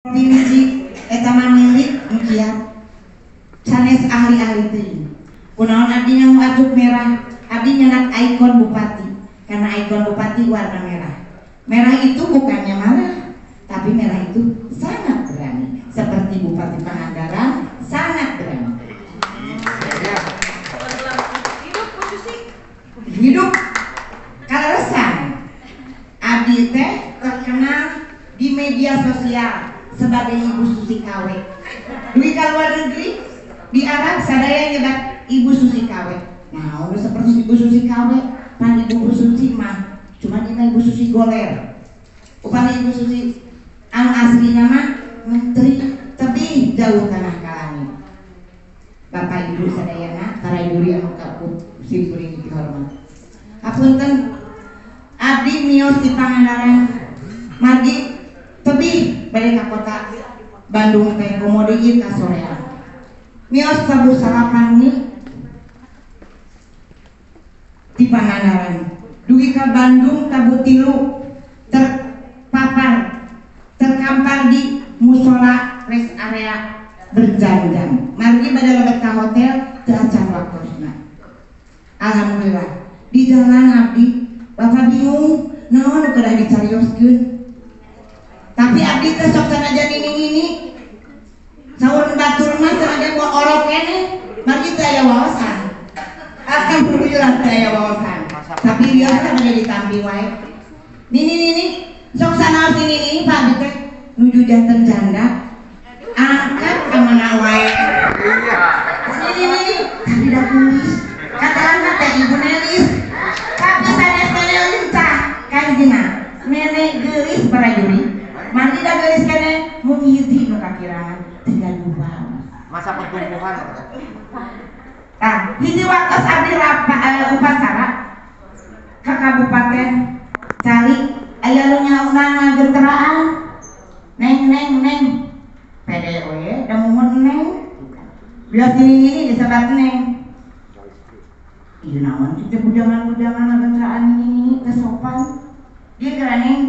Hiji eta mah milik nu kiat sanes ahli-ahli teuing. Kunaon abdi nganggo acuk merah? Abdi nyenak ikon bupati karena ikon bupati warna merah. Merah itu bukannya marah, tapi merah itu sangat berani. Seperti Bupati Pangandaran sangat berani. Hidup kaleresan. Abdi teh terkenal di media sosial sebagai Ibu Susi KW. Duwi ka luar negeri di Arab sadaya nyebat Ibu Susi KW. Nah, udah seperti Ibu Susi KW, pan Ibu Susi mah cuma dina Ibu Susi goler. Upami Ibu Susi anu asli nama menteri tebih jauh tanah kalangit. Bapak Ibu sadayana para juri anu ka simkuring dihormat. Hapunten abdi mios di Pangandaran margi tebih bade ka kota Bandung teh komo deui ka sorean. Mios tabuh salapan ni di Pangandaran dugi ka Bandung tabuh tilu terpapar terkampar di musola rest area berjam-jam. Margi bade lebet ka hotel teu acan waktosna. Alhamdulillah di jalan abdi bapak bingung naon nu kedah dicarioskeun. Tapi abdi teh sok sanajan nini-nini saur batur mah sanajan buah orok keneh margi teu aya wawasan. Alhamdulillah teu aya wawasan. Tapi biasa bade ditampi wae. Nini-nini sok sanaos nini-nini Pak abdi teh nuju janten janda angkat ka mana wae. Nini-nini tapi da tulis kataanna teh Ibu Nelis. Tapi sanes nenek lincah kanjena nenek geulis para juri. Mandi da geulis keneh mung hiji nu kakirangan tinggal dua. Masa pertumbuhan. Tah, hiji waktos abdi upacara ka kabupaten cari aya nu nyauna ngagenteraan. Neng neng neng. Pede we da mumun neng. Biasa ini disebat neng. Ieu naon teh bujangan-bujangan ngagenteraan ini teh sopan. Dia geura neng.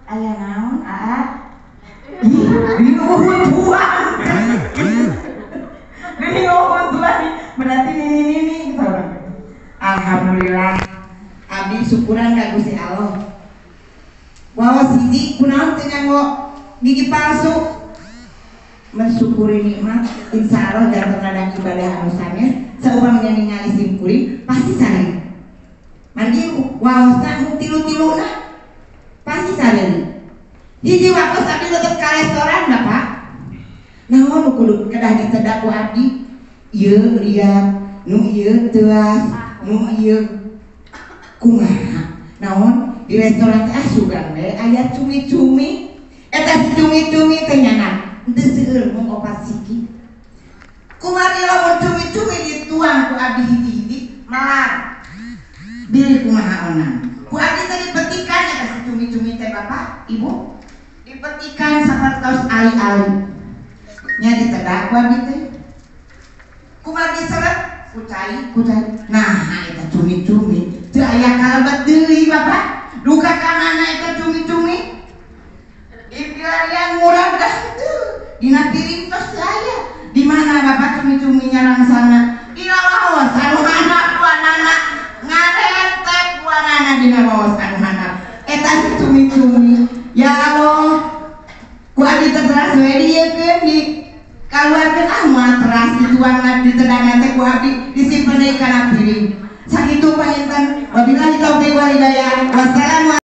Aya naon aa? Ih, dinuhun tuan. Dinuhun tuan berarti nini-nini gitu. Alhamdulillah abdi syukuran ka Gusti Allah. Wawas hiji kunaon teu nganggo gigi palsu. Mensyukuri nikmat, insya Allah jangan terhadap ibadah anu sanes, saupamina ningali simkuring pasti sanes. Margi waosna nu tilu-tiluna pasti sanes. Hiji waktos abdi lebet ka restoran Bapak. Naon nu kudu kedah ditedak ku abdi? Ieu liat, nu ieu teuas, nu ieu kumaha. Naon di restoran teh asugan we aya cumi-cumi. Eta si cumi-cumi teh nyanak henteu seueur mung opat siki. Kumaha lamun cumi-cumi dituang ku abdi hiji-hiji melar. Bilih kumaha onang. Ku abdi teh dipetikan eta si cumi-cumi teh Bapak, Ibu. Dipetikan sapertos ali-ali. Nya ditedak ku abdi teh. Kumaha diseret ku cai, ku cai. Nah, eta cumi-cumi teu aya kalebet deui Bapak. Duka ka mana eta cumi-cumi? Di pilarian murah dah tuh. Dina piring tos aya. Di mana Bapak cumi-cuminya langsana? Dina waos anu handap duanana ngarentek duanana dina waos anu handap. Eta si cumi-cumi. Ya Allah. Ku abdi teh teras we dieukeun di kaluarkeun ah moal teras dituangna ditedangan teh ku abdi disimpen deui kana piring. Sakitu panginten wabillahi taufiq wal hidayah.